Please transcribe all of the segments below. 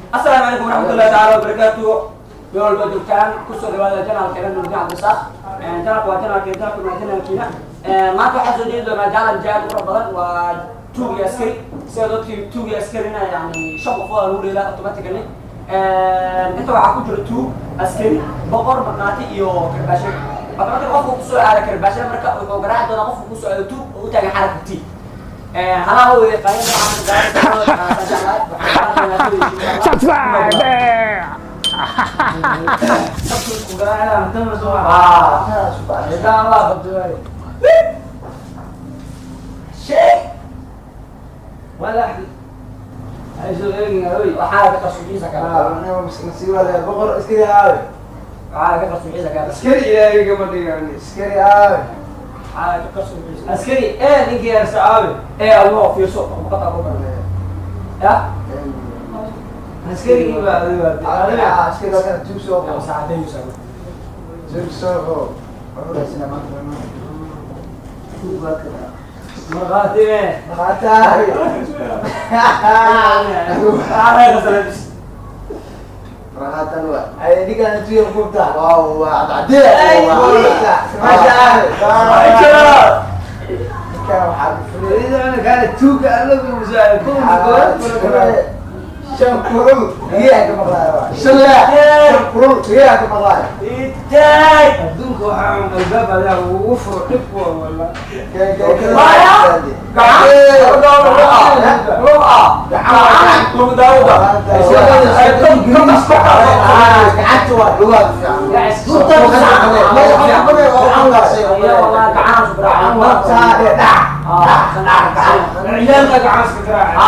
Asalaamu calaykum waraxmatullahi tacaala wabarakaatu. Meel walba joogtaan, kusoo dhawaada channelkeena Nuurdin Cabdisaaq. Channelka waa channelkeena, channelkuna waa channelkiina. Maanta waxaa soo jeedi doonaa challenge aad u qurux badan, waa tuug iyo askari. Sida dadkii tuug iyo askarina, yani shan qof oo lagu dheelaa automatically. Inta waxaa ku jira tuug, askari, boqor, markhaati iyo karbaashe. Automatic qofku kusoo aada karbaashe, marka wuxuu garaaci doonaa qofku kusoo aado tuug oo u taagan xarafka T. Halaha wada yaqaanada. Subscribe! Waxaa ka qarsuuciisa kale, waxaa ka qarsuuciisa kale. Askari Ilaahay kama dhigan. Askari aawe? Waxaa ka qarsuuciisa. Askari ee ninkii harsa aawe. Ee allo fiirso muqata ku ya. Askarigii baa adiga. Askari waa kana, tuug soo qabo. Saacadaysa. Tuug soo qabo. Wuxuu raadsanaa maanta. Markhaati me. Markhaati. Markhaatan waa. Ay, ninkaan tuuga kubta. Waaw, waa cadcadee. Meesha aawe? Ninkaan waxaa ku fulay. Kaana tuuga alla musaa Shan kurul biyaha ka maqlaayo waa. Shan laa. Shan kurul biyaha ka maqlaayo. Istaag. Adduunka waxaa un albaab adaa ugu furo dhib kuwa wala. Gacanta waa lugaha fiican. Ciyaalka gacanska garaaca.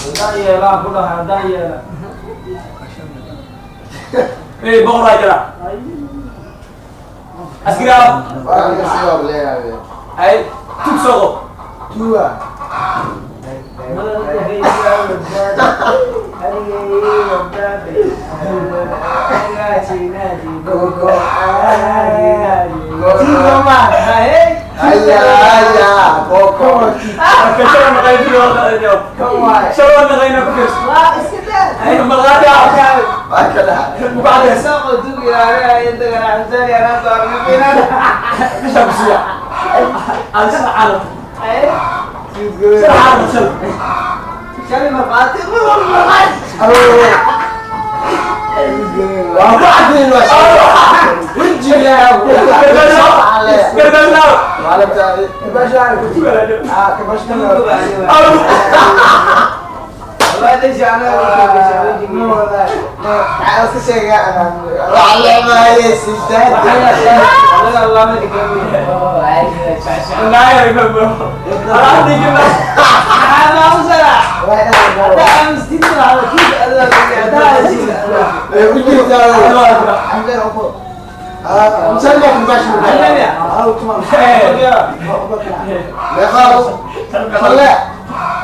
Haddaan yeelaa ku dhahay, haddaan yeela. Askari tug soo.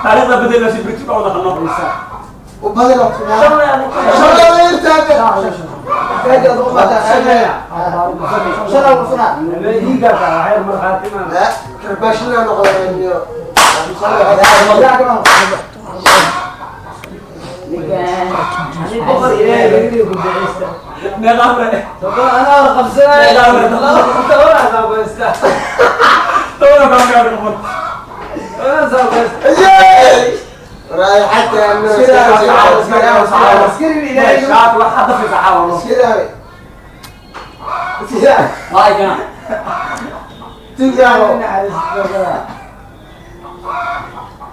Taariikhda bedel si British oo dhaqano. Meeqa? Toban kan ka noqon. Shaat wax hadda fi saxaabo. Waay kana.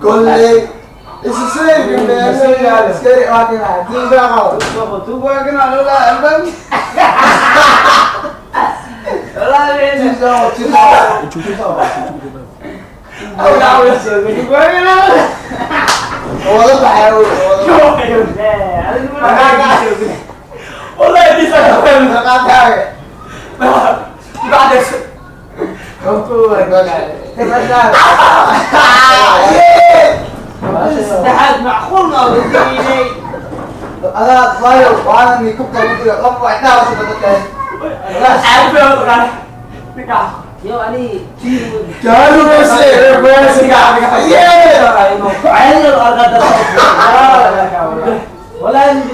كل askari waa kana tuuga. Tuug waa kana loola albaab. والله والله دي بعد استحاد معقول ما وديني انا طاير وانا اني كنت اقول احنا يا علي كانوا بس بس ولا انت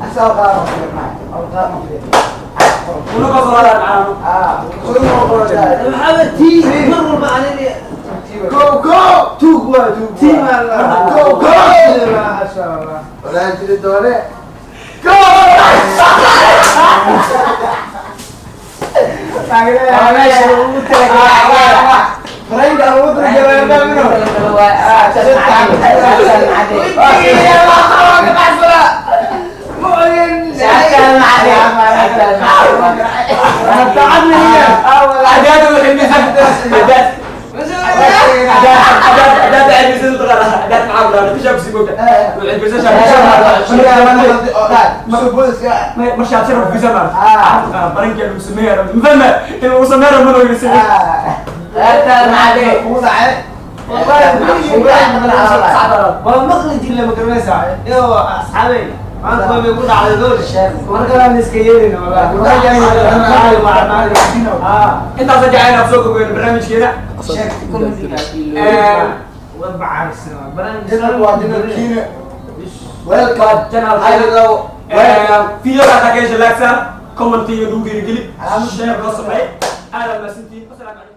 Asaga qaar ma fiirnaa, qaar ma fiirnaa. Una ka soo hadaan caano. Ah, kullu qoro. Maxamed tii mar walba aniga. Go go! Tuug waa tuug. Tii baa la. Go go! Maasha Allah. Walaa jiri doone. Go! Meesha ugu talagalay. Fareenka ugu talagalay ma mino. عداد وحلمي عداد عداد عداد عداد عداد عداد معاه ولا تشاف سيبوك marka aad sharaf geysan baranka lagu sameeyo mfahma in lagu sameeyo ma lagu sameeyo. Waa maqli jirle, ma garanaysaa? Iyo asxaabey maanta waa bay ku dhacday gool markalaan iska yeelin. Intaas jacayl aan soo gogoyn barnaamijkeena. Welcome. Channel videoga ka hesha, like saar, comment iyo lagu dhiirigeli, share loo sameey. Aad mahadsantihiin. Assalaamu calaykum.